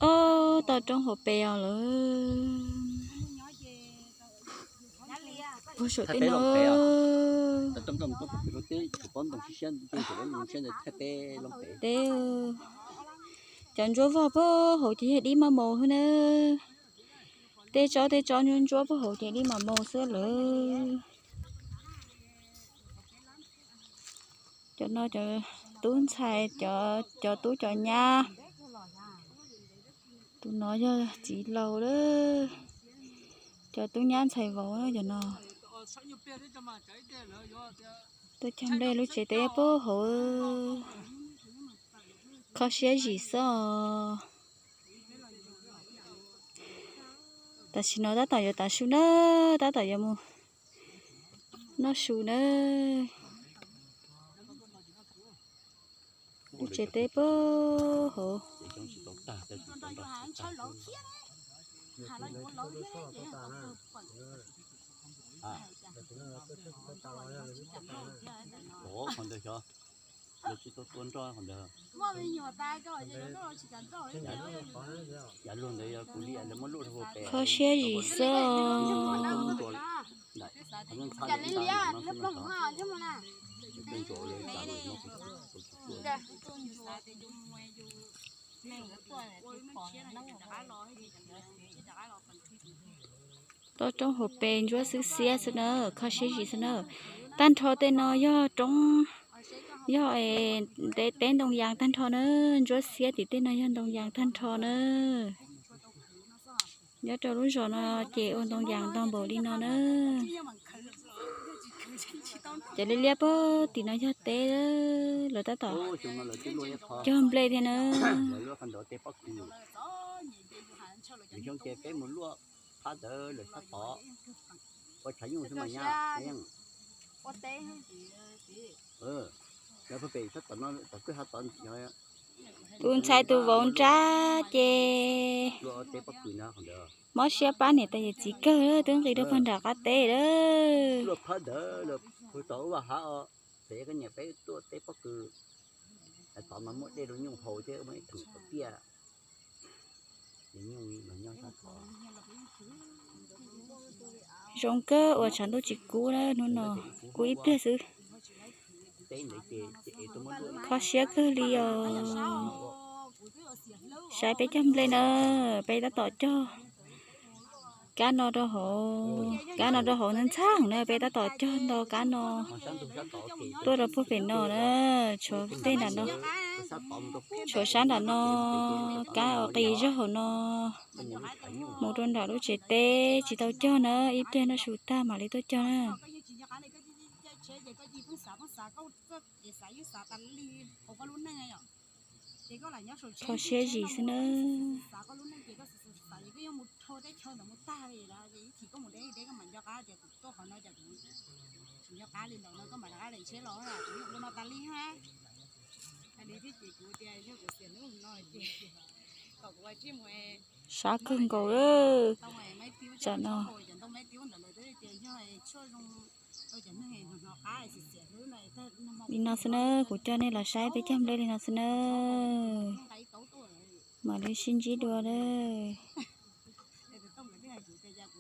Ob toj roob hauv pes os lawm. Puag saum tej no. Teb, cov ntsuab vog puag hauv ces yog dib mab maus xwb na. Tej tsob tej tsob ntsuab ntsuab puag hauv ces dib mab maus xwb lawm. Cov no cov tub ntxhais, cov tub cov nyab. Tus no yog txiv laus lawm. Cov tub nyab ntxhais vauv cov no. Tuaj cog nplej lub tsev teb puag hauv. Kho siab zim xwb os. Tam sim no tab tom yuav tav su na, tab tom yuav mus noj su na. Lub tsev teb puag hauv. Kho siab zim xwb os. Toj roob hauv pes ntsuab xwb xiab xwb na, kho siab zim xwb na. Tag nrho tej no yog roob, yog teb ntoo yas tag nrho na, ntsuab xiab tim tej no yog ntoo yas tag nrho na. Nyob rau lub zos no ces ua ntoo yas ntau npaum li no na. Cov liab liab puag tim no yog teb, lawv tab tom cog nplej thiab na. Tus ntxhais tus vauv nrab ces mob siab pab niam tais yawm txiv kawg, twb nqis rau puag nram qab teb lawm. Zoo kawg uas tshav ntuj tsis kub na, hnub no kub ib pliag xwb. Kho siab kawg li os. Saib peb cog nplej na, peb tab tom cog kab no rau hauv, kab no rau hauv ntxhab ntxhab na, peb tab tom cog nto kab no tuaj rau puag pem no na, tshuav tej nram no, tshuav sab nram no, kab uas qis zog hauv no mus rau nram lub tsev teb tsis tau cog na, ib pliag noj su tag mam li tuaj cog na. Kho siab zim xwb na. Sab kawg nkaus lawm. Tsam no li no xwb na, kuv coj nej los saib peb cog nplej li no xwb na. Mam li sib ntsib dua na.